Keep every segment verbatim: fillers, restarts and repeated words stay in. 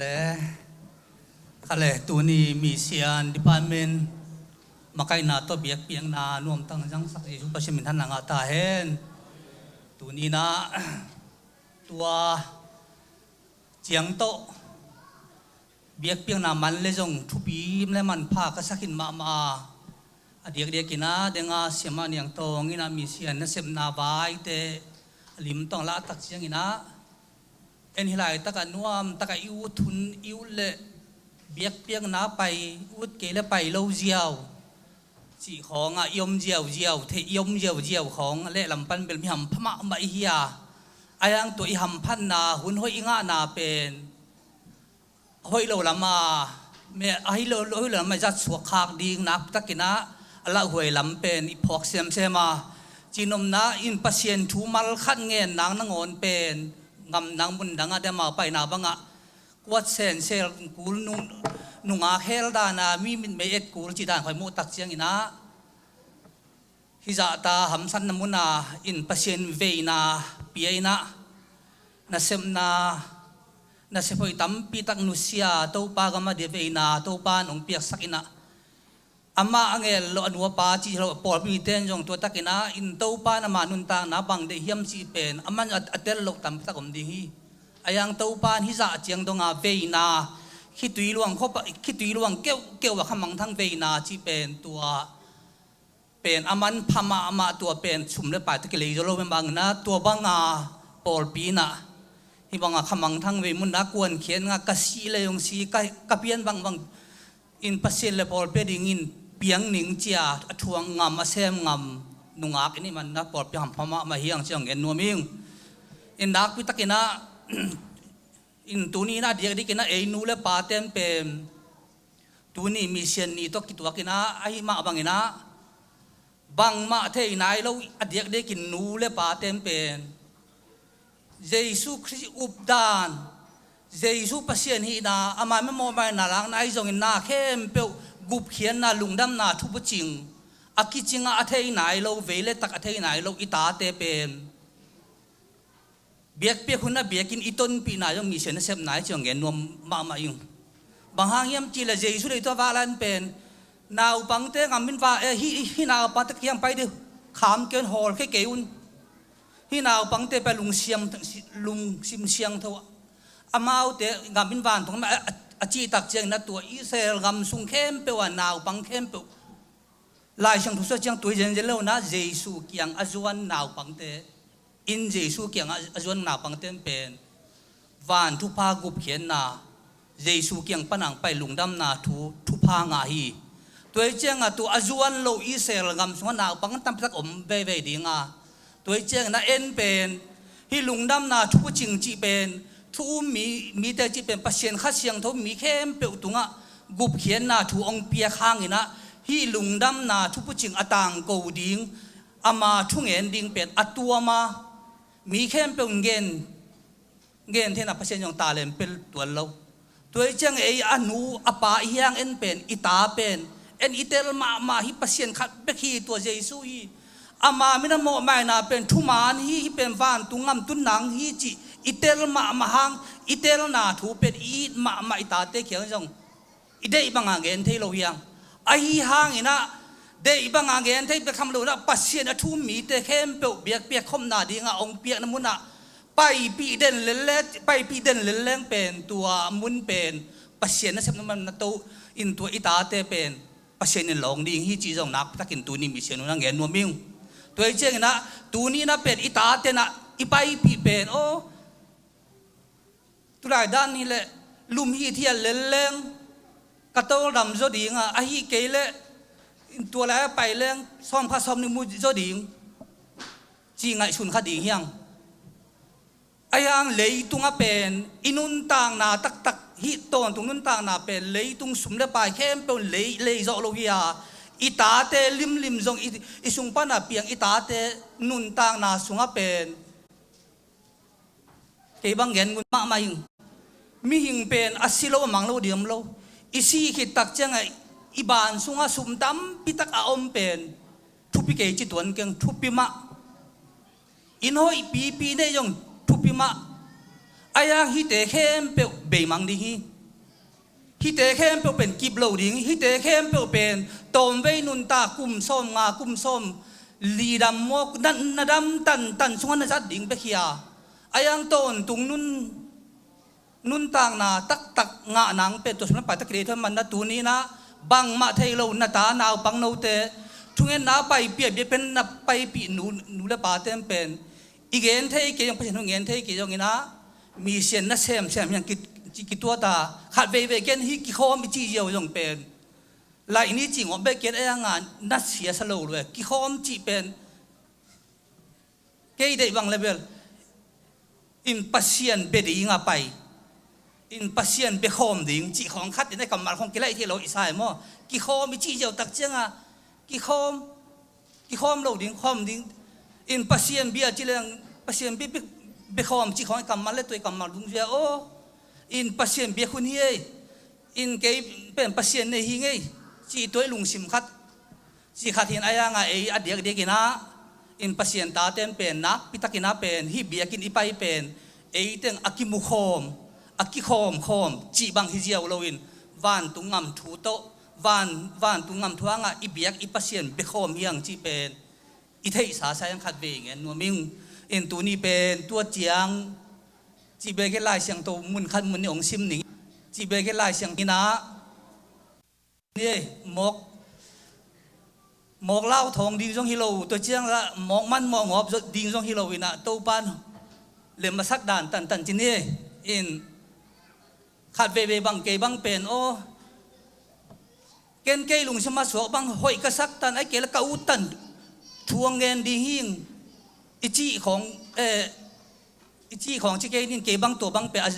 Le, kha le, tuni Mission Department makaihna tawh biakpiakna nuamtak zangsak Jesu Pasian min thanna ngah ta hen. Tuni na tua ciang tawh biakpiakna man le zong thupi le manpha ka sakhin mahmah a, a diakdiakin a denga siamah Niang Tawng in a mission nasepna vaite a lim tawng lahtak ciangin a, en hi laitak a nuamtak a i ut hun, i ut le biakpiakna pai, ut kei le pai lo ziau cih khawng a i om ziauziau, theih i om ziauziau khawng leh lam pan bel mi hampha mahmah i hi a, a hiang tua i hamphatna hun hoih i ngahna pen hoih lo lam a, me, a hi lo, hoih lo lam a i zat suak khak ding nakpitakin a, a lauhuai lam pen i phawk semsem a, cinomna in Pasian thu mal khat ngen nang nangawn pen ngamdang mundang a, dema paina bangah kuat sensel kul nung, nungak hel dan a, mi mitmei et kul cih dan khawi muhtak ciangin a, hih zahta hamsatna mun a in Pasian veina pia in a, nasepna, nasep hoih tampitak nusia, Topa gam a dia veina Topa in hong piaksak in a, amah a ngel loh a nu a pa cih lo, pawlpi mite in zong tua takin a, in Topa in ama nuntakna bang deih hiam cih pen a man a, a tel loh tampitak om ding hi. A hiang Topa in hih zah ciang dong a veina, khitui luang khop a, khitui luang keuhkeuh a khamangthang veina cih pen tua pen a manpha mahmah, tua pen sum le pai tawh kilei zaw lo, bangin a tua banga pawlpi in a, hih banga khamangthang vei mun a kuankhiat ngah, ka sih le hong si, ka, ka pian bangbang in Pasian le pawlpi a dingin piang ning ci a, a thuak ngam, a sem ngam nungak in i hih man a pawlpi hampha mahmah hi hang ci hong gen nuam ing. In nakpitakin a, in tuni in a diakdiakin a ei nu le pate'n pen tuni mission ni tawh kituakin a, ahi mah bangin a, bangmah thei nai lo, a diakdiakin nu le pate'n pen Jesu Khrist updan, Jesu Pasian hihna, ama mawhmaina lakna ahi zongin na khempeuh gupkhiatna, lungdamna thubucing a kicing a, a thei nai lo, vei le tak a thei nai lo i tate pen biakpiak hun a biakinn i tonpihna zong mission nasepna hi ci hong gen nuam mahmah ing. Bang hang hiam cih leh Jesu deih tawh a vak lai-in pen naupangte ngam in va, eh, hih, hih naupangte kiang pai dih, kham kei un, hawl khia kei un. Hih naupangte pen lungsiam, lungsim siangtho a, amaute ngam in vantung a, a, a cihtak ciangin a tua Israel gam sung khempeuh a naupang khempeuh Lai Siangtho sua ciang tui zenzen lo na, Jesu kiang a zuan naupangte in, Jesu kiang a, a zuan naupangte in pen van thupha gupkhiatna, Jesu kiang pan a hong pai lungdamna thu, thupha ngah hi. Tua hi ciang a tua a zuan lo Israel gam sungah naupang tampitak om veivei ding a, tua hi ciangin a en pen hih lungdamna thubucing cih pen thu um mi, mite cih pen Pasian Kha Siangtho mi khempeuh tungah gupkhiatna thu hong piak hangin a, hih lungdamna thubucing a tangko ding, ama thungen ding pen a tuam a, mi khempeuh in gen, gen theihna Pasian zong talent pia tuan lo. Tua hi ciang ei a nu a pa i hiang en pen, i ta pen en i tel mahmah hi, Pasian khat bek hi, tua Jesu hi. Ama min a mawhmaina pen thuman hi, hih pen vantung ngam tun nang hi cih i tel mahmah hang, i telna thu pen i it mahmah i tate kiang zong i deih banga gen thei lo hi hang. Ahi hangin a, deih banga gen thei bek tham lo in a, Pasian a thu um mite khempeuh biakpiak khopna dingah hong piakna munah paipih den lel le, paipih den lel leng pen tua mun pen Pasian nasepna man na to in, tua i tate pen Pasian in lawng ding hi cih zong nakpitakin tuni mission hun a gen nuam ing. Tua hi ciangin a, tuni in a pen i tate in a i paipih pen, aw, tulai dan hi leh lum hithiat lel leng ka tawldam zaw ding a, ahi kei leh tua lai a pai leng sawm khat sawm nih mu zaw ding ci ngaihsun kha ding hi hang. Ahi hang leitung a pen i nuntakna taktak, hih tawntung nuntakna pen leitung sum le pai khempeuh lei, lei zawh lo hi a, i tate limlim zong i, i sung pana piang i tate nuntakna sungah pen kei bang gen ngun mahmah ing. Mihing pen a si lo a mang lo diam lo. I si khit tak ciangah i ban sungah sum tampi tak a om pen thupi kei ci tuan keng, thupi mah. Inn hoih pipi nei zong thupi mah. Ahi hang hihte khempeuh beimang ding hi. Hihte khempeuh pen kip lo ding, hihte khempeuh pen tawmvei nuntak kum sawm nga, kum sawm li dam maw, na, na dam tantan sungah na zat ding bek hi a. A yang tawntung nun, nuntakna taktak ngah nang pen tua sung na paitak kidei thuan man na tuni-in ah bangmah thei lo na ta naupang note thungetna a paipih a, bia pen na paipih nu, nu le pa ten pen i gen thei kei zong, Pasian thu gen thei kei zongin ah, mission na semsem hiang ki, ki, kituat a, khat veivei ken hih kikhawm i cih ziau zong pen laih ni cih ngawh bek ken ei a nga na siasa lo lua, kikhawm cih pen kei deih bang le bel in Pasian bia ding a pai, in Pasian bia khawm ding cih khawng khat in ei kammal khawng kilaih thei lo i sa e maw? Kikhawm i cih ziau tak cianga kikhawm, kikhawm lo ding, khawm ding. In Pasian bia ci leng Pasian bia, bia, bia khawm cih khawng i kammal le tua i kammal dungzui a aw, in Pasian bia khun hi ei, in kei pen Pasian nei hi ngei cih tua i lungsim khat. Cih khat hin a yang a ei a diakdiakin ah in Pasian taten pen nakpitakin ah pen hih biakinn i pai pen eiteng a kimukhawm, a kikhawmkhawm cih bang hi ziau loin vantung ngam thu tawh, van, vantung ngam thu hangah i biak i Pasian biakhawm hiang cih pen i theihsa sa hiang khat vei ngen nuam ing. In tuni pen tua ciang cih bek hi Lai Siangtho mun khat mun nih hong sim ning. Cih bek hi Lai Siangtho in ah ni ei, mawk, mawk lau thawng ding zong hi lo, tua ciang la mawk man mawk ngawp ding zong hi lo in ah Topan lem a sak dan tantan ci ni ei. In khat veivei bang kei bang pen aw, ken kei lungsim a suak bang hoih ka sak tan, ai kei la ka ut tan thu a ngen ding hing i cih khawng, eh, i cih khawng ci kei nin kei bang tua bang pen a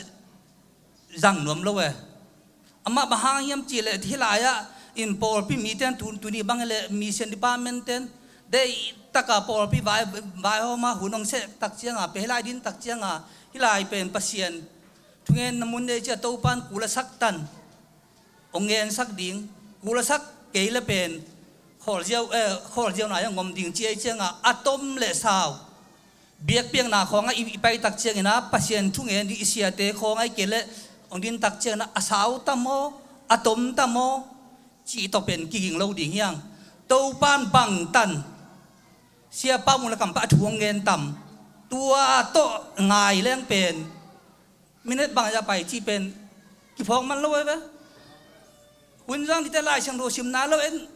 zang nuam lo e. Amah bang hang hiam cih leh hih lai-ah in pawlpi mite in tu, tuni bang hi leh mission department ten deih taka pawlpi vai, vaihawm a hun hong seh tak cianga pe hih lai din tak cianga hih lai pen Pasian thungenna mun nei cia Topan kul a sak tan hong ngensak ding, kul a sak kei le pen khawlziau, eh, khawlziau nai a ngom ding ci ei cianga a tom le sau biakpiakna khawngah i, i pai tak ciangin ah Pasian thu ngen ding i siate khawngah i kei leh hong din tak ciangin ah a sau tam aw, a tom tam aw cih tawh pen kiging lo ding hiang. Topan bangtan siapa mun le kampa a thu hong ngen tam, tua tawh ngai leng pen minute bang a pai cih pen kiphawk man lo e ve. Hun zang dite Lai Siangtho sim nai lo en,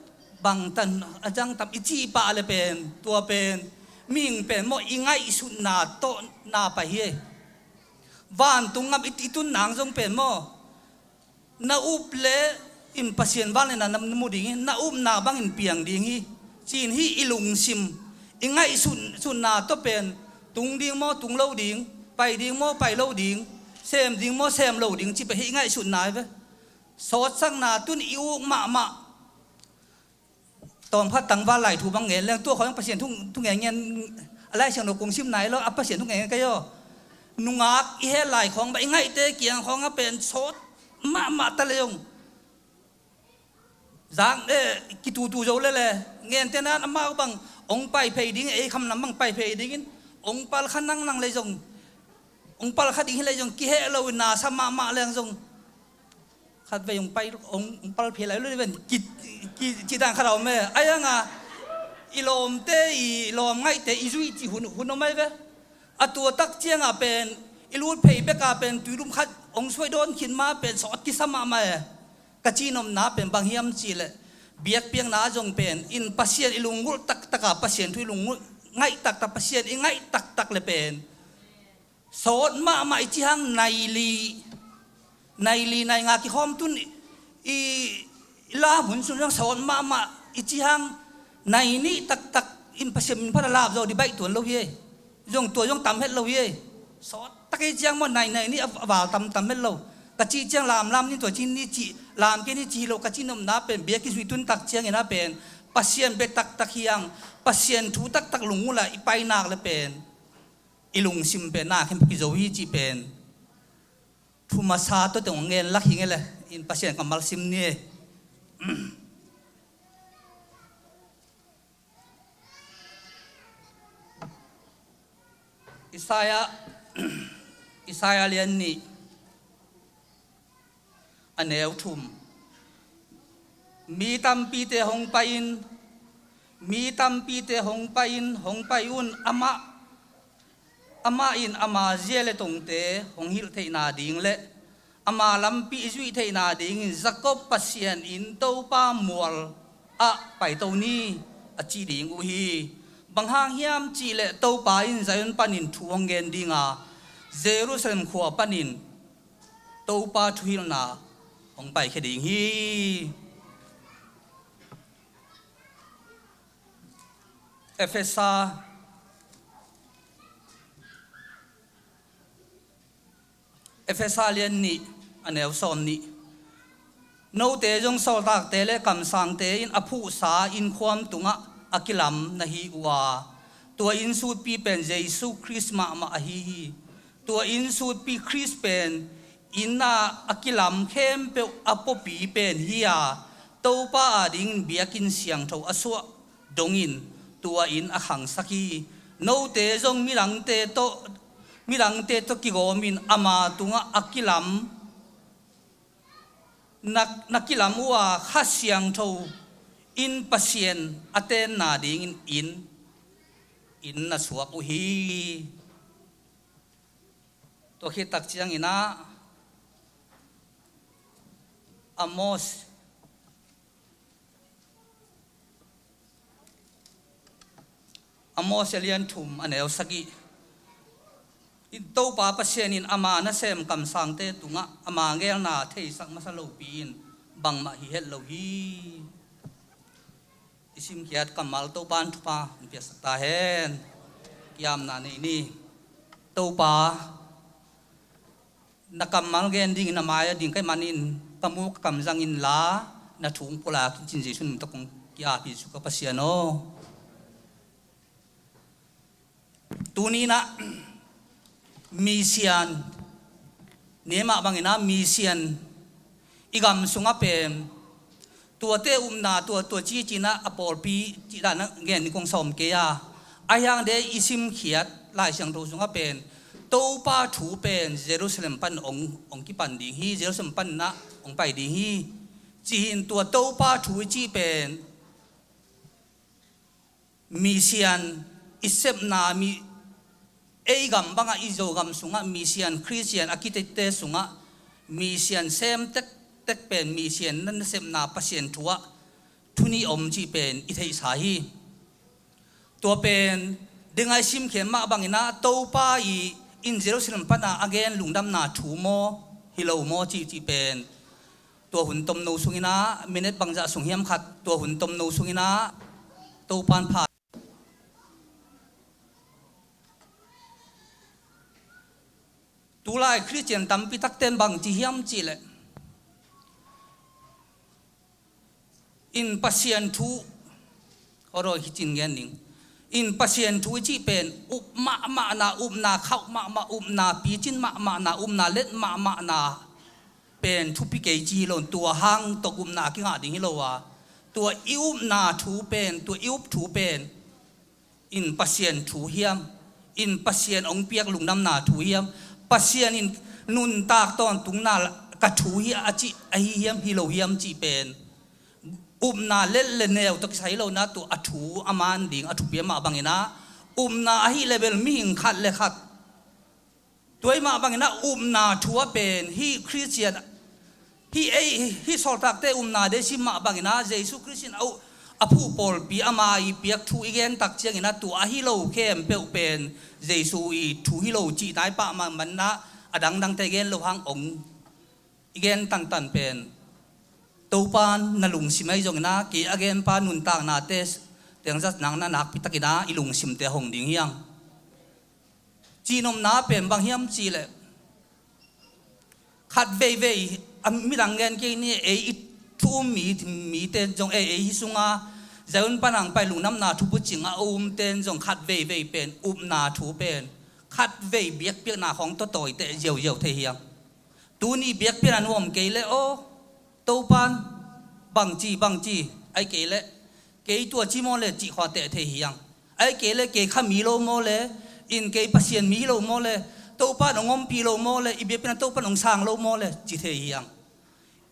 bangtan a zang tam i cih pah le pen tua pen mihing pen maw i ngaihsutna tawh na pai hi. Vantung ngam i, i tun nang zong pen maw na up le in Pasian vangliatna na mu ding hi, na upna bangin piang ding hi. Ci-in hih i lungsim i ngaihsut, sutna tawh pen tung ding maw tung lo ding, pai ding maw pai lo ding, sem ding maw sem lo ding cih pen hih i ngaihsutna hi ve. Sawtsakna tun i uk mahmah. Tawmkhat tangval lai thu bang ngen leng tua khawng Pasian thu, thu ngen ngen a Lai Siangtho kong sim nai lo a Pasian thu ngen ngen kei aw. Nungak i heh lai khawng bang i ngaihte kiang khawngah pen sawt mahmah ta le zong zang, eh, kitutu zo lele ngente nan amau bang hong pai phei ding, ei kham lam bang pai phei dingin hong palkha nangnang le zong, hong palkha ding hi le zong kiheh lo in nasa mahmah leng zong khat vei hong pai, hong, hong pal phei lai lo le ven ki, ki, ci dan khat a om e. A yang a i lawmte i lawm ngaihte i zuih cih hun, hun om ai ve. A tua tak ciangah pen i lut phei bekah pen tuilum khat hong suai dawn khin ma pen sawt kisa mahmah e. Ka cihnopna pen bang hiam cih leh biakpiakna ah zong pen in Pasian i lunggulh taktaka Pasian thu i lunggulh ngaih taktak, Pasian i ngaih taktak le pen sawt mahmah i cih hang nai li, nai li nai nga kikhawm tun i, i lam hun sung zong sawt mahmah i cih hang nai nih taktak in Pasian min phat a lap zaw di baih tuan lo hi ei. Zong tua zong tam het lo hi ei. Sawt tak ei ciang maw nai nai nih a val tam tam het lo. Ka cih ciang lam lam nih tua cih nih cih lam kei nih cih hi lo ka cihnopna pen biakinn sung i tun tak ciangin a pen Pasian bia taktak hiang, Pasian thu taktak lunggulh a i pai nak le pen i lungsim pen na khempeuh kizo hi cih pen thu masa tawh teng hong ngen lak hi ngei le in Pasian kammal sim ni. Isaiah, Isaiah lian nih. A neu thum. Mi tampite hong pai in, mi tampite hong pai in, hong pai un, amah, amah in ama zia le tongte hong hilh theihna ding le ama lampi i zuih theihna dingin Jacob Pasian in Topa mual ah paito ni, a ci ding uh hi. Bang hang hiam cihleh Topa in Zion panin thu hong gen dinga, Jerusalem khua panin Topa thuhilhna hong paikhia ding hi. Efesa, Efesa lian nih, a neu sawm nih. Note zong sawltakte le kamsangte in a phuhsa innkhuam tungah a kilam na hi uh a, tua innsutpi pen Jesu Khrist mahmah ahi hi. Tua innsutpi Khrist pen inn ah a kilam khempeuh a pawpi pen hi a, Topa adingin biakinn siangtho a suah dongin tua inn a khangsak hi. Note zong midangte tawh, midangte tawh kigawmin ama tungah a kilam, na, na kilam uh a, Kha Siangtho in Pasian a tenna dingin inn, inn na suak uh hi. Tua khit tak ciangin ah Amos, Amos a lian thum, a neu sagih. Topa Pasian in ama nasem kamsangte tungah ama ngelna theisak masa lopi in bangmah hi het lo hi. I simkhiat kammal Topa in thupha hong piaksak ta hen. Kiamna nei ni. Topa, na kammal gen dingin na mai-ah ding ka hih manin ka muk ka kam zang inla, na thu hong pulak in, ci-in Jesuh min tawh kong ki-ap hi, Jesuh ka Pasian aw. Tuni-in ah misian, ne mah bangin ah misian i gam sungah pen tuate upna, tua, tua ci-in ah a pawlpi cih dan ah gen ding kong sawm kei a. Ahi hang de i simkhiat Lai Siangtho sungah pen Topa thu pen Jerusalem pan hong, hong kipan ding hi, Jerusalem pan ah hong pai ding hi. Ci-in tua Topa thu i cih pen misian i sepna, mi, ei gam bangah i Zogam sungah misian, Khristian a kitette sungah misian sem tektek pen misian na, nasepna Pasian thu ah thu nih om cih pen i theihsa hi. Tua pen ding a i simkhiat mah bangin ah Topa i in Jerusalem pan a a gen lungdamna thu maw, hi lo maw cih, cih pen tua hun tomno sungin ah, minute bangzah sung hiam khat, tua hun tomno sungin ah Topa in pha. Tulai Khristian tampi takte in bang ci hiam cihleh, in Pasian thu, aw, hi ci-in gen ning. In Pasian thu i cih pen up mahmahna, upna khauh mahmah, upna picin mahmahna, upna let mahmahna pen thupi kei ci hi lo, tua hang tawh upna a kingah ding hi lo a. Tua i upna thu pen, tua i up thu pen in Pasian thu hiam, in Pasian hong piak lungdamna thu hiam, Pasian in nuntak tawntungna ka thu hi a cih ahi hiam, hi lo hiam cih pen upna let le neu tawh kisai hi lo-in ah, tua a thu a man ding a thupi mah bangin ah, upna ahih leh bel mihing khat le khat. Tua ahih mah bangin ah upna thu ah pen hih Khristian, hih ei, hih sawltakte upna deih sim mah bangin ah Jesuh Khrist in a, a phuh pawlpi ama i piak thu i gen tak ciangin ah tua ahi lo khempeuh pen Jesuh i thu hi lo cih nai pah mah manin ah a dangdangte gen lo hang hong i gen tantan pen Topa na lungsim ahi zongin ah kei a genpa nuntaknate teng zat nang na nakpi takin ah i lungsimte hong ding hi hang. Cihnopna pen bang hiam cihleh, khat veivei, a midang gen kei ni, ei i thu um mi, mite in zong ei, ei hi sunga Zion pan hong pai lungdamna thu bucing a umte in zong khat veivei pen upna thu pen khat vei biakpiakna khawng tawtawi teh ziauziau thei hi hang. Tuni biakpiakna nuam kei leh aw, Topa in bangci, bangci, ahih kei leh kei tua ci maw le cih khawng teh thei hi hang. Ahih kei leh kei kha mi lo maw le, in kei Pasian mi lo maw le, Topa in hong ompih lo maw le, i biakpiakna Topa in hong sang lo maw le, ci thei hi hang.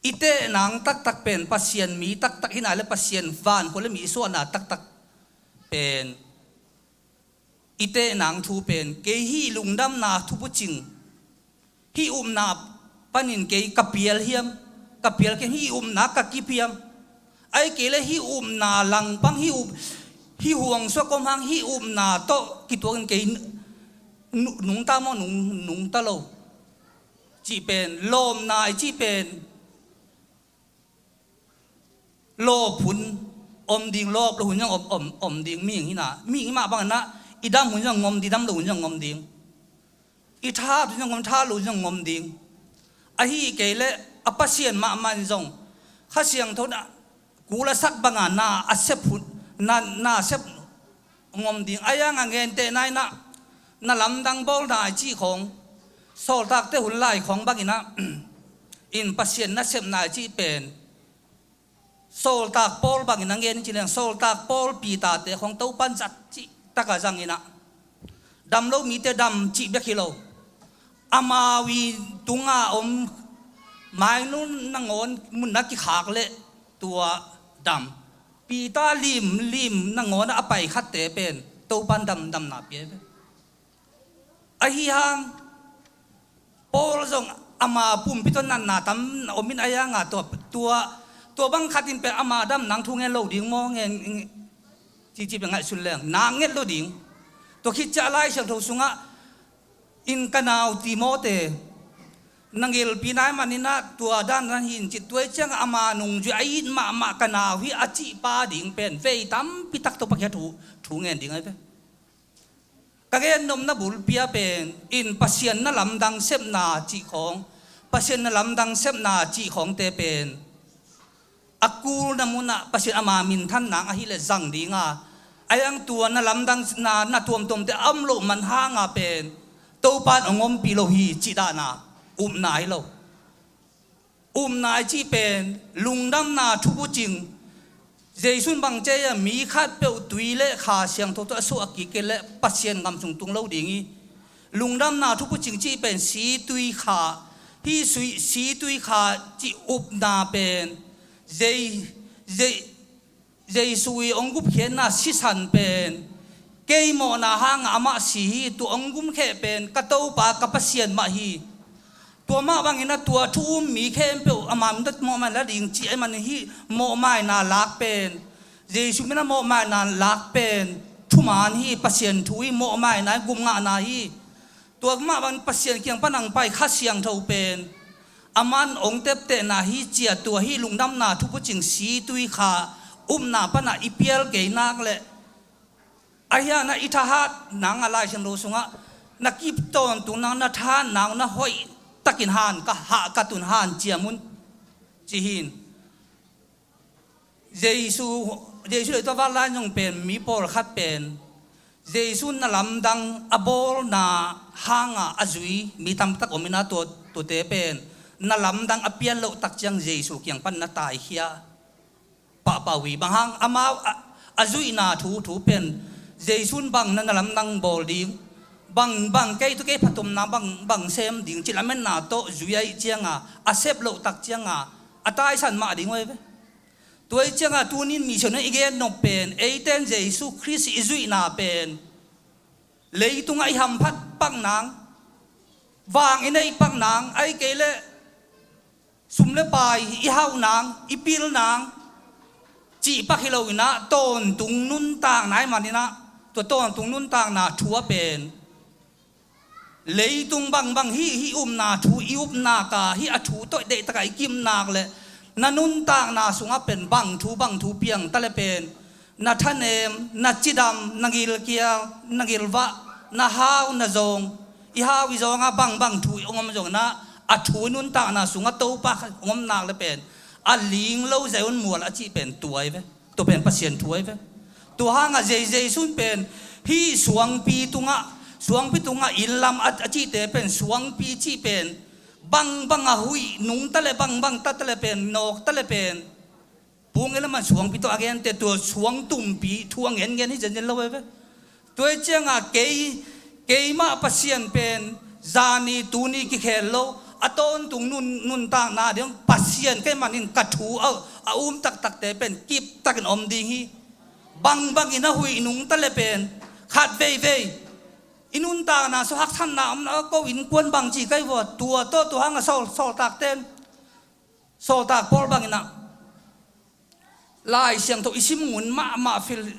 i tehnang taktak pen Pasian mi taktak hi nai le Pasian vankhua le mi suahna taktak pen i tehnang thu pen kei hih lungdamna thupucing, hih upna panin kei ka pial hiam, ka pial kei hih upna ka kip hiam, ahih kei le hih upna langpang, hih up, hih huangsuak om hang hih upna tawh kituakin kei nu-, nungta maw, nung, nungta lo cih pen, lawpna i cih pen lawp hun om ding, lawp lo hun zong om, om, om ding. Mihing hi na, mihing hi mah bangin ah i dam hun zong om ding, dam lo hun zong om ding. I tha hun zong om, tha lo hun zong om ding. Ahih kei le a Pasian mahmah in zong Kha Siangtho na kul a sak banga na a sep hun, na, na a sep ngom ding. A yang a ngente nai na, na lamdang bawlna i cih khawng, sawltakte hun lai khawng bangin ah in Pasian nasepna i cih pen, sawltak Paul bangin a ngen i cih leng, sawltak Paul Peter-te khawng Topan zat cih taka zangin ah, dam lo mite dam cih bek hi lo. Amau i tunga om mainun nangawn mun na kikhak leh tua dam. Peter lim, lim nangawn a pai khatte pen Topan dam, damna pia hi ve. Ahi hang Paul zong ama pumpi tawh natna tam na om in, a yang a tua, tua, tua bang khat in pen ama dam nang thu ngen lo ding maw, ngen, ngen, cih, cih pen ngaihsun leng na nget lo ding. Tua khit ciang a Lai Siangtho sungah in ka nau Timote, na ngilpi nai manin ah tua dan dan hi in cih, tua i ciangah ama nungzui a it mahmah ka nau hi a cih pa ding pen vei tampi tak Topa kiang thu, thu ngen ding ahi ve. Ka gen nopna bulpi ah pen in Pasian na lamdang sepna cih khawng, Pasian na lamdang sepna cih khawngte pen a kulna munah Pasian ama minthan nang ahih leh zang ding a, a yang tua na lamdang na, na tuamtuamte a om loh man hanga pen Topa in hong ompih lo hi cih dahna, upna hi lo. Upna i cih pen lungdamna thupucing. Jesu in bang ci a, mi khatpeuh tui le Kha Siangtho tawh a suah a kik kei leh Pasian gam sung tung lo ding hi. Lungdamna thupucing cih pen situi kha, hih sui, situi kha cih upna pen Jei, Jei, Jesu i hong gupkhiatna sisan pen kei mawhna hanga amah si hi. Tua hong gumkheh pen ka Topa ka Pasian mah hi. Tua mah bangin a tua thu um mi khempeuh ama min tawh mawhmaina la ding cih ahih manin hih mawhmaina lak pen, Jesu min a mawhmaina lak pen thuman hi, Pasian thu hi, mawhmaina hi, gupngahna hi. Tua mah bangin Pasian kiang pan hong pai Kha Siangtho pen aman hong teptehna hi ci a, tua hih lungdamna thupucing situi kha upna panah i pial kei nak leh, ahi hang na i thahat nang a Lai Siangtho sungah na kip tawntung nang, na thahat nang na hoih takin han ka hah ka tun hanciam un ci hi in. Jesu, Jesu leh tua vanlai zong pen mi pawlkhat pen Jesu na lamdang a bawlna hanga a zui mi tamtak om in a, tua, tuate pen na lamdang a pial loh tak ciang Jesu kiang pan na taikhia pahpah uh hi. Bang hang amau a, a zuihna thu, thu pen Jesu in bang na, na lamdang bawl ding, bang, bang kei tawh kei phattuamna bang, bang sem ding cih lametna tawh zui ahih cianga a sep loh tak cianga a taisan mah ding uh hi ve. Tua ahih cianga tuni in mission i gen nop pen eite in Jesu Khrist i zuihna pen leitungah i hamphat pak nang, vang i neih pak nang, ahih kei leh sum le pai i hauh nang, i pil nang cih pak hi lo in ah, tawntung nuntakna ahih manin ah, tua tawntung nuntakna thu ah pen leitung bangbang hih, hih upna thu i up nak a, hih a thu tawh deihtak a i kip nak leh na nuntakna sungah pen bang thu, bang thu piang ta leh pen na thanem, na cidam, na gilkial, na gilvah, na hau, na zawng, i hau i zawng a bangbang thu i hong om zong in ah, a thu i nuntakna sungah Topa hong om nak leh pen a ling lo zai un mual a cih pen tua hi ve. Tua pen Pasian thu ahi ve. Tua hangah Jei, Jesu in pen hih suangpi tungah, suangpi tungah inn lam a, a cihte pen suangpi cih pen bangbang a huih nungta leh bangbang ta ta leh pen, nawkta leh pen, pung inn lam a suangpi tawh a gente, tua suang tumpi thu a ngen ngen hi zenzen lo ahi ve. Tua ahih ciangah kei, keimah Pasian pen zani tuni kikhel lo, A tawntung nun, nuntakna ding Pasian kei manin ka thu a, a um taktakte pen kiptakin om ding hi. Bangbangin a huih nungta le pen khat veivei i nuntakna sung haksatna omna ko innkuan bang ci kai vua, tua tawh tua hanga sawl, sawltakten, sawltak Paul banginah Lai Siangtho i sim ngun mahmah Fil-,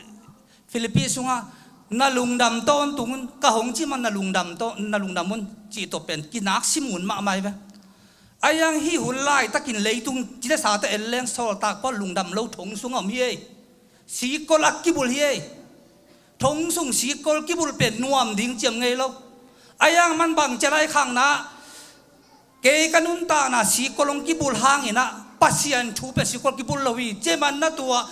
Philippi sunga na lungdam tawntung un, ka hong cih man na lungdam taw-, na lungdam un cih tawh pen kinak sim ngun mahmah hi ve. Ahi hang hih hun laitakin leitung cite sate en leng sawltak Paul lungdam lo thong sung a om hi ei. Sikkol a kibul hi ei. Thong sung sikkol kibul pen nuam ding ciam ngei lo. Ahi hang man bang cia lai khangna kei ka nuntakna sikkol hong kibul hanginah Pasian thu pen sikkol kibul lo hi. Cia manna tua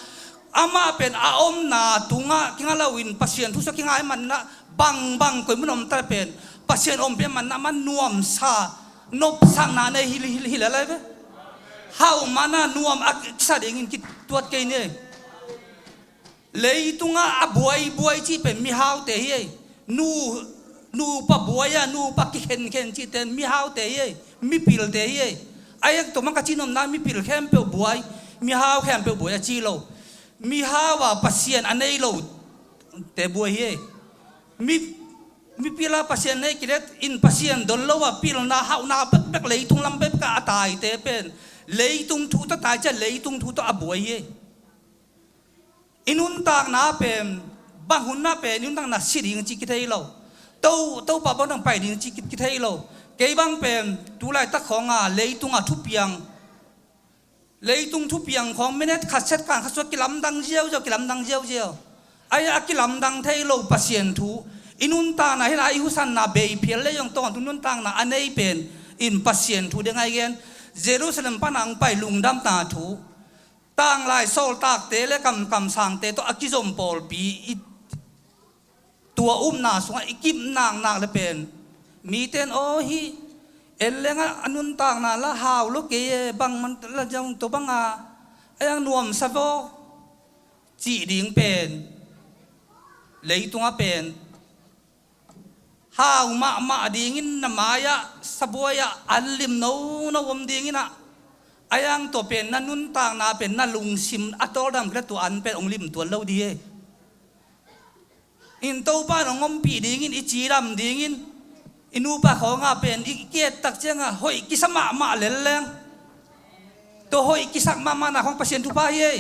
amah pen a omna tungah kinga loin Pasian thu sua kingai manna bangbang koi mun omta pen Pasian ompih manna man nuamsa nopsakna nei hi, hi, hi lalai ve. Hauh mana nuam a kisa dingin kituat kei ni. Leitungah a buaibuai cih pen mihaute hi ei. Nu, nupa buai-a nupa kikhenkhen cihte mihaute hi ei. Mipilte hi ei. Ahi hang tua man ka cih nopna mipil khempeuh buai, mihau khempeuh buai a ci lo. Mihau a Pasian a nei lote buai hi ei. Mi, mipil a Pasian nei kidet in Pasian don lo a pilna hauhna bekbek leitung lam bekbek a taite pen leitung thu tawh tai cia leitung thu tawh a buai hi ei. I nuntakna pen bang hun ah pen i nuntakna si ding ci kithei lo. To, Topa bang dang pai ding ci ki-, kithei lo. Kei bang pen tu laitak khawnga leitunga thupiang, leitung thupiang khawng minute khat second khat sua kilamdang ziauziau, kilamdang ziauziau. Ahi a kilamdang thei lo Pasian thu i nuntakna hi la i husanna bei phial le zong tawntung nuntakna a nei pen in Pasian thu ding ahi gen. Jerusalem pana ang pai lungdamna thu tanglai sawltakte le kamkamsangte tawh a kizom pawlpi i tua upna sungah i kip naknak le pen mite in aw hih en lengah a nuntakna la hau lo kei e, bangman la zong tua banga a yang nuamsa vaw cih ding pen leitungah pen hau mahmah dingin na mai-ah sabuai-ah an lim nono om dinginah a yang tua pen na nuntakna pen na lungsim a tawldam kila tua an pen hong lim tuan lo di e. In Topa in hong ompih dingin i cidam dingin i nupa khawnga pen i kiettak cianga hoih kisa mahmah lelleng. Tua hoih kisak mahmahna khawng Pasian thupha hi ei.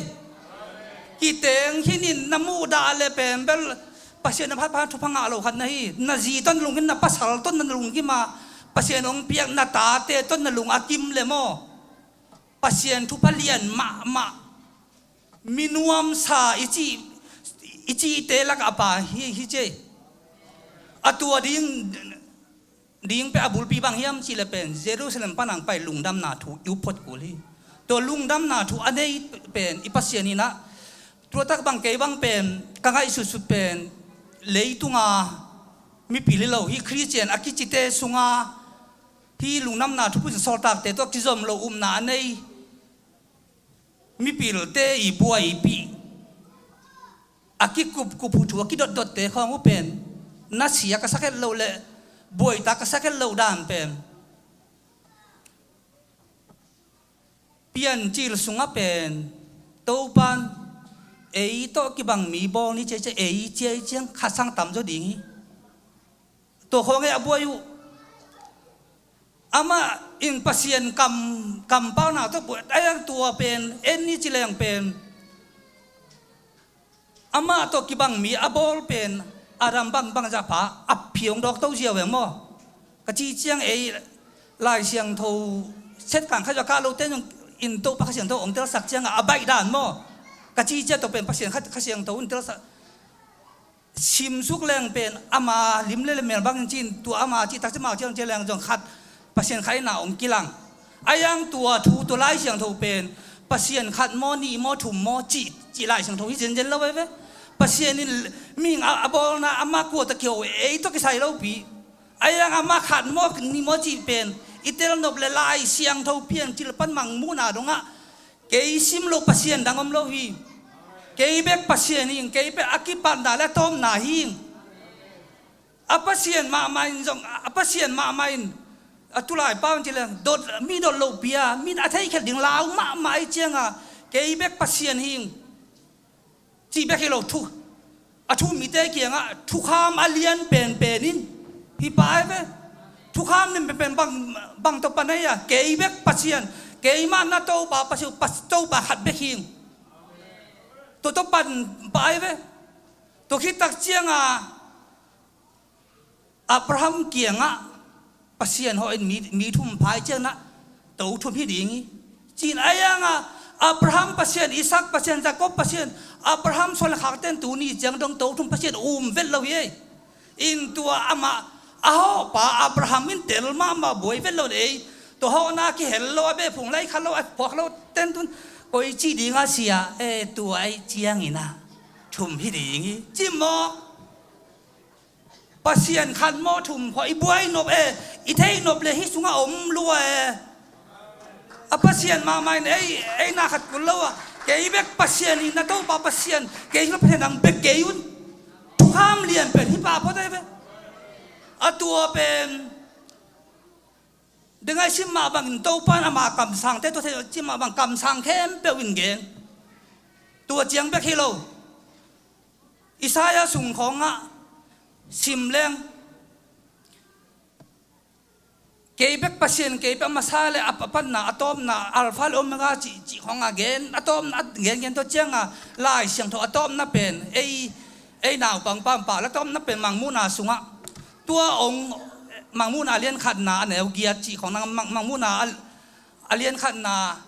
Kiteng khinin na muhdah le pen bel Pasian na phatpha thupha ngah lo khat na hi. Na zi ton lungkim, na pasal ton na lungkima Pasian hong piak na tate ton na lung a kim le maw? Pasian thupha lian mahmah. Minuamsa i cih, i cihte lakah a pa hi, hi cei. A tua ding ding pen a bulpi bang hiam cih le pen Jerusalem panang pai lungdamna thu i up phot kul hi. Tua lungdamna thu a nei pen i Pasian inah tuatak bang kei bang pen ka ngaihsutsut pen leitunga mipil hi lo hi Khristian a kicite sunga hi lungdamna thu pusin sawltakte tawh kizom lo upna a nei mipilte i buaipih a kikupkup huthu a kidotdotte khawng uh pen nasia ka sak het loh le buaita ka sak het loh dan pen Piancil sungah pen Topan ei tawh kibang mi bawl ni ciacia ei ciai ciang khat sang tam zaw ding hi. Tua khawng e a buai uh. Amah in Pasian kam, kampau na tawh buai, a yang tua pen en ni ci leng pen amah tawh kibang mi a bawl pen Adam bang, bang zah pa a phiong dawk to ziau e maw? Ka ci ciang ei Lai Siangtho set kang kha zah kah lote zong in Topa Kha Siangtho ong telsak cianga a baih dan maw? Ka ci ciang tua pen Pasian Kha, Kha Siangtho in telsak simsuk leng pen ama lim le mel bangin cin tua ama cih tak ci mau ciang cia leng zong khat Pasian khat ina ong kilang. A yang tua thu tua Lai Siangtho pen Pasian khat maw nih maw thum maw cih, cih Lai Siangtho hi zenzen lo veve. Pasian in mihing a, a bawlna ama kua ta kiho ei tawh kisai lopi. A yang ama khat maw nih maw cih pen i telnop le Lai Siangtho Piancil pan mangmuhna dongah kei sim loh Pasian dang om lo hi. Kei bek Pasian hi ing, kei bek a kipatna le a tawpna hi ing. A Pasian mahmah in zong, a Pasian mahmah in A tulai pau in ci leng, dot, mi dot loh pi a, mi a theikhial ding lau mahmah ahih ciangin, kei bek Pasian hi ing, cih bek hi lo thu. A thu um mite kiangah thukham a lian penpen in, hi pah ai ve. Thukham lian penpen bang, bang tawh pan ahi a, kei bek Pasian, keimah na Topa Pasian, Pas-, Topa khat bek hi ing. Tua tawh pan pah ai ve. Tua khit tak ciangin, Abraham kiangah Pasian hawh in mi, mi thum pha ahih ciangin, to thum hi ding hi, ci-in a, a hang a, Abraham Pasian, Isaac Pasian, Jacob Pasian, Abraham suan le khakte in tuni ciang dong to thum Pasian um vet lo hi ei. In tua amah a hawhpa Abraham in tel mahmah buai vet lo in ei, tua hawhna kihel lo, a beh phung lai kha lo, a phuak lo ten tun koi ci ding a sia, e, tua ahih ciangin a thum hi ding hi, ci maw. Pasian khat maw thum khawng i buai nop e, i theih nop le hih sungah om lua e. A Pasian mahmah in ei, ei na khat kul lo a, kei bek Pasian hi ing, na Topa Pasian, kei bek Pasian dang bek kei un. Thukham lian pen hi pah phot ai ve. A tua pen, deng ai sim mah bangin Topa in ama kamsangte tua thei, sim mah bang kamsang khempeuh in gen. Tua ciang bek hi lo. Isaiah sung khawngah sim leng, kei bek Pasian, kei bek a masa le a pa-, a patna, a tawpna, Alpha le Omega cih, cih khawngah gen, a tawpna, a gen, gen tua ciangin Lai Siangtho a tawpna pen, ei, ei naupang pampa la tawpna pen Mangmuhna sungah. Tua ong Mangmuhna a lian khatna a neu giat cih khawngah Mang-, Mangmuhna a, a lian khatna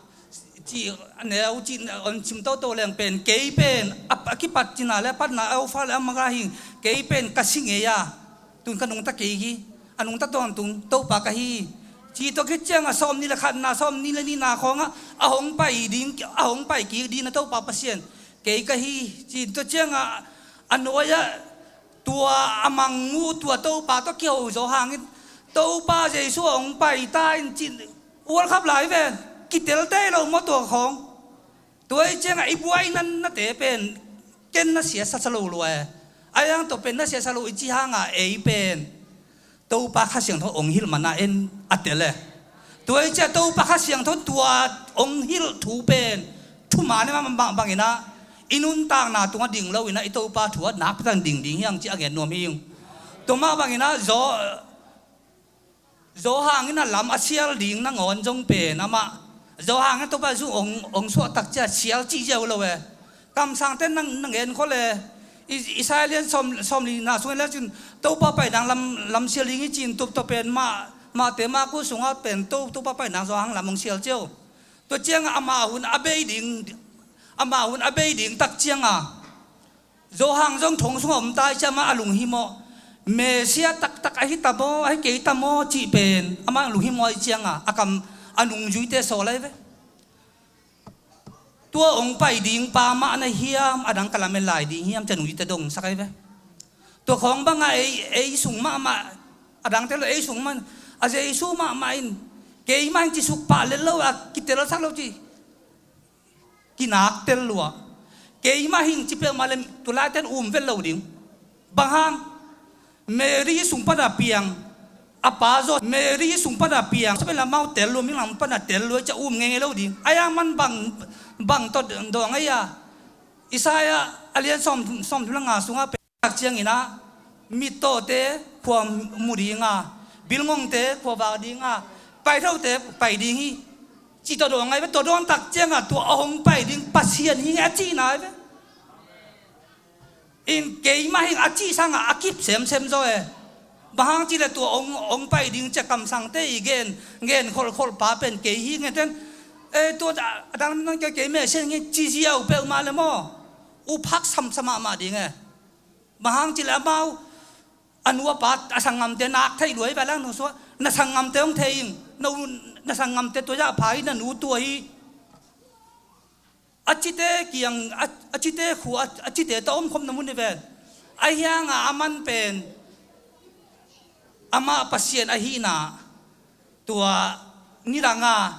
cih a neu cih on sim toto leng pen, kei pen a, a kipat cihna le a patna, a Alpha le a Omega hi ing, kei pen ka si ngei a, tun ka nungta kei hi, a nungta tawntung Topa ka hi, ci. Tua khit ciangin sawmnih le khatna, sawmnih le nihna khawngah a hong pai ding, a hong pai kik ding na Topa Pasian kei ka hi, ci. Tua ciangin a nuai-ah tua a mangmuh, tua Topa tawh kiho zawh hangin, Topa Jesu a hong pai ta in, ci. World Cup lai ven, kitel tei lo maw tua khawng. Tua ahih ciangin i buaina nate pen ken na siatsa sa lo lua e. A hang tua pen na siatsa lo i cih hangin ei pen Topa Kha Siangtho hong hilh man a en a tel e. Tua ahih ciangin Topa Kha Siangtho tua hong hilh thu pen thuman e, mah bang, bangin a, i nuntakna tungah ding lo in a, i Topa thu ah nakpi takin ding ding hi hang, ci a gen nuam hi ing. Tua mah bangin a, Zo-, Zo hangin a lam a sial ding nangawn zong pen amah, Zo hangin Topa Jesu hong, hong suah tak ciang sial cih ziau lo e. Kamsangte nang, nang en khol e. I, Isaiah lian sawm, sawmlina sungah le cin, Topa pai ding lam, lam sial ding hi, ci-in, tua, tua pen mah, Mate, Marku sungah pen To, Topa pai ding Zo hang lam hong sial ciau. Tua ciangin ama hun a bei ding, ama hun a bei ding tak ciangin Zo hang zong thong sungah om ta ahih ciangin amah a lunghimawh, Messiah taktak ahi ta maw, ahi kei ta maw cih pen amah a lunghimawh ahih ciangin a kam, a nungzuite sawl ai ve. Tua hong pai ding pa mah na hiam, a dang ka lamen lai ding hiam, ci-a nungzuite dongsak ai ve. Tua khawng bangin ei, ei sung mahmah, a dangte lo, ei sung mah, a Jesu mahmah in, keimah hi ing ci suk pah lel lo a, kitelsak lo ci. Kinak tel lua. Keimah hi ing ci peuhmah le tulaiten um vet lo ding. Bang hang? Mary sung pana piang, a pa Joseph, Mary sung pana piang, Joseph in amau tel lua, minglam pana tel lua, ci-a um ngeingei lo ding. A hang man bang, bang tawh dawng ahi a. Isaiah a lian sawm, sawmthum le nga sungah pen tak ciangin a, mittawte khua mu ding a, bilngongte khua vak ding a, paithote pai ding hi, ci tawh dawng ahi ve. Tua dawn tak ciangin tua a hong pai ding Pasian hi ing a cihna ahi ve. In keimah hi ing a cih sangin a kip semsem zaw e. Bang hang cih leh tua hong, hong pai ding ci-a kamsangte i gen, gen kholhkholh pa pen kei hi ing e ten. E, tua a dang nang kei, kei Messiah hi ing e ci ziau peuhmah le maw, up hak samsa mahmah ding e. Bang hang cih leh amau a nu a pa, a sanggamte nak theih lua hi ve, a lang nung sungah na sanggamte hong thei ing, na u, na sanggamte tua zah pha hi, na nu tua hi. A cite kiang, a, a cite khua, a, a cite tawh omkhopna mun hi ven. Ahi hangin aman pen amah Pasian ahihna tua nidanga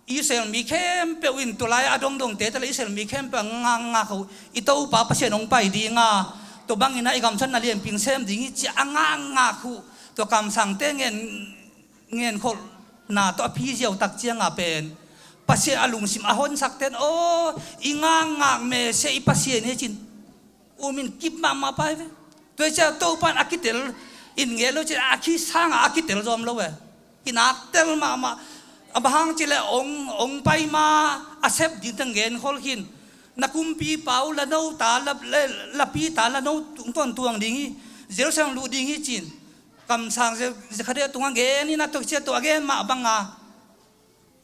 Israel mi khempeuh in, tua lai-a a dongdongte tawh le Israel mi khempeuh a ngakngak uh, i Topa Pasian hong pai ding a, tua bangin a i gamsung na lianpi sem ding hi, ci-a a ngakngak uh, tua kamsangte ngen ngenkholhna tawh a phi ziau tak cianga pen Pasian a lungsim a honsak ten aw, i ngakngak mese i Pasian hi cin umin kip mahmah pai ve. Tua hi ciah Topan a kitel in nget lo cin a khi sanga a kitel zawm lo ve. Kinaktel mahmah. A bang hang cileh ong, ong pai ma a sep ding teng ngenkholh khin. Na kumpipa uh la no ta la, la, la pi ta la no tungtawn tuang ding hi. Jerusalem luh ding hi cin. Kamsang Ze-, Zekhariah tungah gen in a tua hi ciah tua a gen mah banga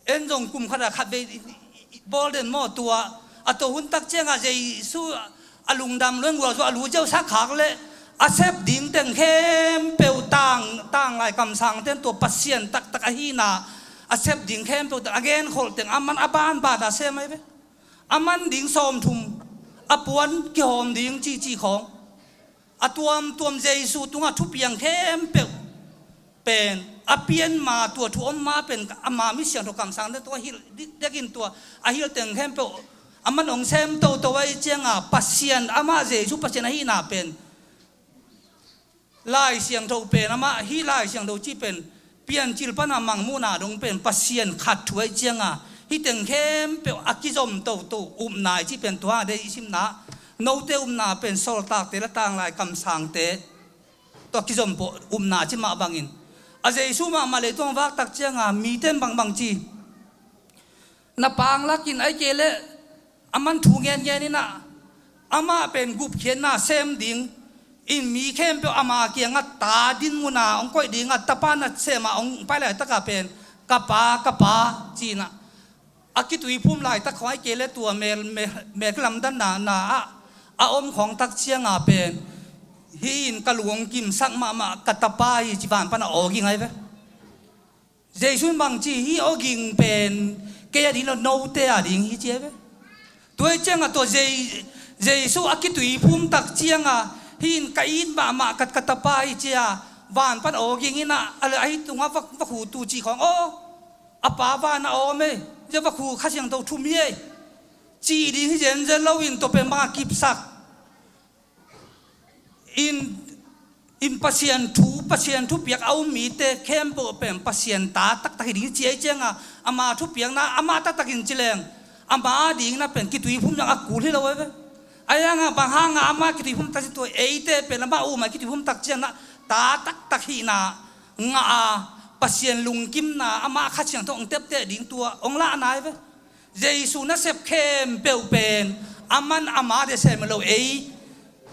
en zong kum khatah khatvei bawl den maw tua a tua hun tak ciangah Jesu a lungdam luai gualzo a lu ziau sak khak leh a sep ding teng khempeuh tang, tanglai kamsang ten tua Pasian taktak ahina a sep ding khempeuh teng a genkholh teng a man a banbana sem ahi ve. A man ding sawmthum a puan kihawm ding cihcih khawng a tuamtuam Jesu tungah thupiang khempeuh pen a pian ma tua thu om ma pen ama mi siangtho kamsang te tua hilh dikdekin tua a hilh teng khempeuh a man ong sem toto ahi cianga Pasian amah Jesu Pasian ahina pen Lai Siangtho pen amah hi Lai Siangtho ci pen Piancil pana mangmuhna dong pen Pasian khat thu ahi cianga hi teng khempeuh a kizom toto upna i ci pen tua dei i simna note upna pen sawltakte la tanglai kamsangte tua kizom pawh upna ci mah bangin a Jesu mahmah leitung a vak tak cianga miten bangbang ci na panglakin ai kei leh a man thu ngen ngen inah amah pen gupkhiatna sem ding in mi khempeuh ama kiangah ta din muna ong koih dingah tapa na sema ong pai laitaka pen ka pa ka pa cinah a kituiphum laitak khawng ai kei le tua mel, mel, mel kilamdanna na ah a om khawng tak cianga pen hi in ka luang kimsak mahmah ka tapa hi ci van pana aw ging ai ve. Jesu in bangci hi aw ging pen kei a ding lo note a ding hi ci ai ve. Tua hi cianga tua Je-, Jesu a kituiphum tak cianga hi in ka it mahmah ka, ka tapa hi cia van pan aw ging inah a le ahi tungah va, va khu tu ci khawng aw a pa vana aw mei zia va khu Kha Siangtho thum hi ei ci ding hi zenzen lo in tua pen banga kipsak in, in Pasian thu, Pasian thupiak a um mite khempeuh pen Pasian ta taktak hi ding ci ei cianga ama thupiakna ama taktakin cileng ama dingna pen kituiphum zang a kul hi lo ai ve. Ai anga bang hanga ama kituiphum tak ci tua eite pen ama uma kituiphum tak ciangna ta taktak hihna ngah a Pasian lungkimna ama Kha Siangtho ong tepteh ding tua ong lahna ai ve. Jesu nasep khempeuh pen a man ama de sem lo ei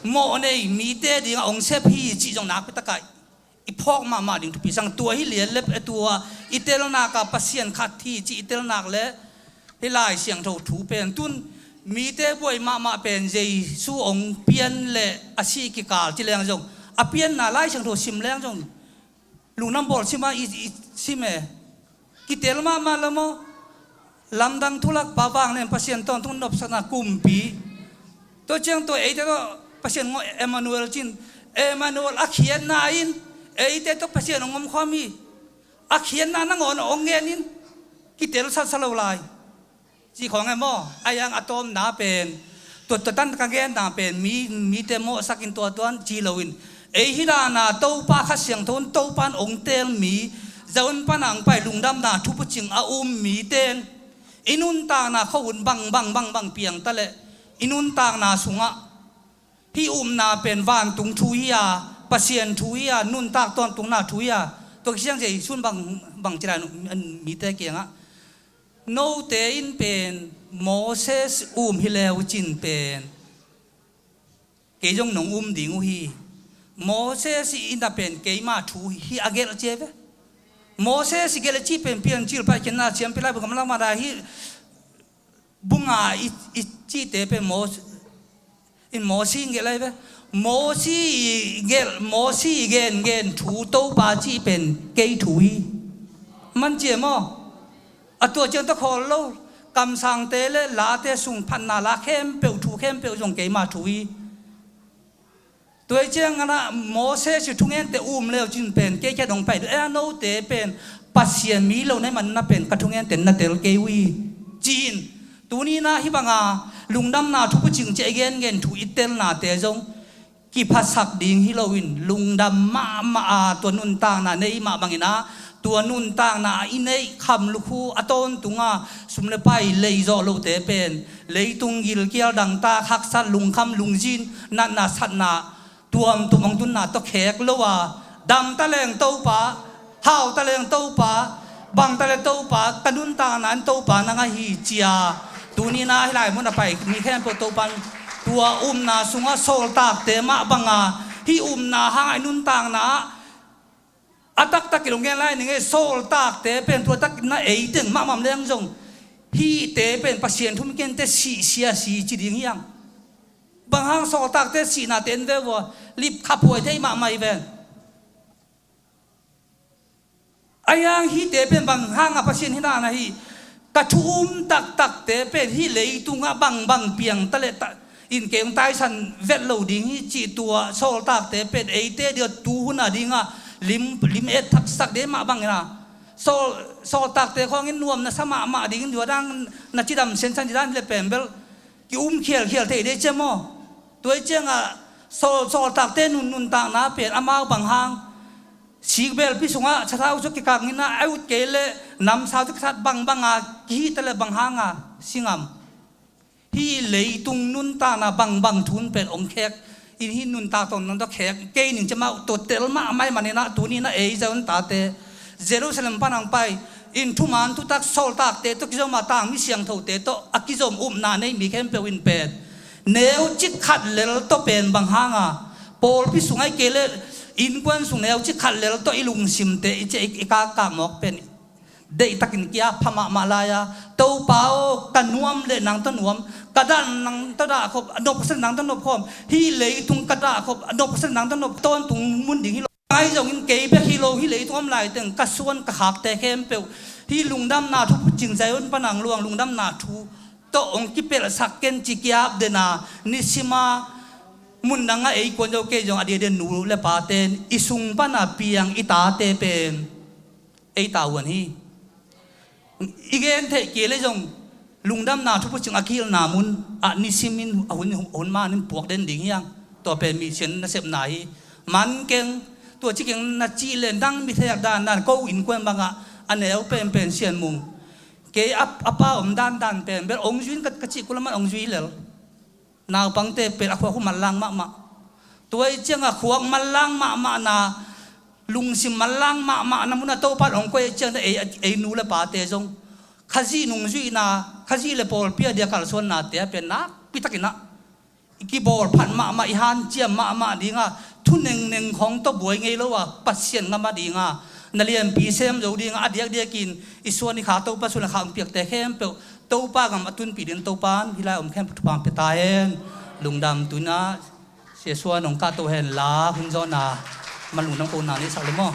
mawh nei mite dingah ong sep hi cih zong nakpi takah i phawk mahmah ding thupi sang tua hi lian le tua i telnak ah Pasian khat hi cih i telnak le hi Lai Siangtho thu pen tun mite buai mahmah pen Jesu ong pian le a si kikal ci leng zong a pianna Lai Siangtho sim leng zong lungdam bawl sima i, i sim e. Kitel mahmah lo maw? Lamdang thulak pa vang nen Pasian tawntung nopsakna kumpi. Tua ciang tua eite tawh Pasian ngawh Emmanuel cin Emmanuel a khiatna in eite tawh Pasian hong omkhawm hi. A khiatna nangawn hong ngen in kitel sasa lo lai. Ci khawng e maw? A yang a tawmna pen tua tua tan ka genna pen mi, mite mawhsakin tua tuan ci loin ei hi dana Topa Kha Siangtho in Topa in ong teel mi zaun pana ang pai lungdamna thupucing a um mite in i nuntakna khohun bang bang bang bang piang ta leh i nuntakna sungah hih upna pen vantung thu hi a Pasian thu hi a nuntak tawntungna thu hi a tua kisiang Jesu in bang, bang ci lai mite kiangah Note in pen Moses um hi leu cin pen kei zong nong um ding uh hi. Moses in a pen keima thu hi a gelh cia ve. Moses i gelh a cih pen Piancil Paikhiatna siampi laibu gamla mada hi bunga i, i cihte pen Moses in Mosi ngelh lai ve. Mosi i ngelh, Mosi i gen gen thu Topa cih pen kei thu hi. Man cia maw? A tua ciang ta khawl lo. Kamsangte le late sung phatna la khempeuh thu khempeuh zong keima thu hi. Tua hi ciang ana Moses i thungente um leu cin pen kei kia dong pai. E a note pen Pasian mi lo na hi man na pen ka thungente na tel kei uh hi. Cin Tuni na hi banga lungdamna thupucing cia i gengen thu i telnate zong kiphasak ding hi loin lungdam mahmah a tua nuntakna nei mah bangin ah, tua nuntakna a i neih kham lukhu a tawntunga sum le pai leizawh lote pen leitung gilkial dangtak haksat lungkham lungzin natna satna tuamtuam hong tunna tawh khek lo a, dam taleng Topa, hau taleng Topa, bang tale Topa, ka nuntakna in Topa nang ahi cia. Tuni-in ah hih lai mun a pai mi khempeuh Topa in tua upna sungah sawltakte mah banga hih upna hangah i nuntakna ah a taktak i lunggen lai ning e, sawltakte pen tua tak na eiteng mahmah leng zong hihte pen Pasian thumkente sihsia si ci ding hiang. Bang hang sawltakte sihnate en ve vua, lipkhaphuai thei mahmah hi ven. Ahi hang hihte pen bang hanga Pasian hina na hi, ka thu um taktakte pen hih leitungah bangbang piang taleh ta in kei hong taisan vet lo ding hi cih tua sawltakte pen eite dia tu huna dinga lim, lim et thaksak de mah bangina sawl, sawltakte khawngin nuam na sa mahmah dingin tua dang na cidam sensan cidan hi le pen bel ki um khialkhial thei de cia maw? Tua hi ciangah sawl, sawltakte nun, nuntakna pen amau bang hang sikbelpi sungah sathau cu kikangin ah a ut kei le namsau cu kisat bangbanga kihihta le bang hanga singam. Hih leitung nuntakna bangbang thun pen ong khek in hih nuntak tawh nang tawh khek kei ning ciamah totel mahmah ih maninah tuni na ei zaun tate Jerusalem pan ang pai in thuman thutak sawltakte tawh kizoma tangmi siangthote tawh a kizom upna nei mi khempeuh in pen neucik khat lel tawh pen bang hanga pawlpi sung aih kei le innkuan sung neucik khat lel tawh i lungsimte i ciah i, i kakkak mawk pen deihtakin kia pha mahmah lai-a Topa aw, ka nuam le nang tawh nuam, ka dah nang tawh dah khop, a nop ka sa le nang tawh nop khawm, hih leitung ka dah khop, a nop ka sa le nang tawh nop tawntung mun ding hi lo. Ngai zongin kei bek hi lo, hih leitung om laiteng ka suan ka khakte khempeuh hih lungdamna thu phucing Zion pan ang luang lungdamna thu tawh ong kipelhsak ken ci kiap dena nisima mun dangah ei kuan zo kei zong a diadia nu le pate i sung pana piang i tate pen ei tavuan hi. I gen theih kei le zong lungdamna thu phucing a kihilhna mun ah nisimin a hun, hun manin puak den ding hiang. Tua pen misian nasepna hi. Man keng, tua ci keng na cih le nang mi theih dandan ko innkuan bangah a neu penpen sian mung kei a, a pa om dandan pen bel ong zui in ka, ka cih kulaman ong zui lel. Naupangte pen a khuak uh manlang mahmah. Tua ih ciangah khuak manlang mahmahna lungsim manlang mahmahna munah Topa in ong koih ih ciangah ei, ei nu le pate zong Khazih nungzuihna, Khazih le pawlpi a dia kalsuannate a pen nakpitakinah i kibawl phat mahmah, i hanciam mahmah dinga thu nengneng khawng tawh buai ngei lo a Pasian ngam a dinga na lianpi sem zo dinga a diakdiakin i suan i kha Topa suan a kha ong piakte khempeuh Topa gam a tunpih ding Topa in hih lai om khempeuh thupha pia ta hen. Lungdam tunah Sia Suan ong kahto hen la hun zawhna man lungdam kohna nei sak le maw?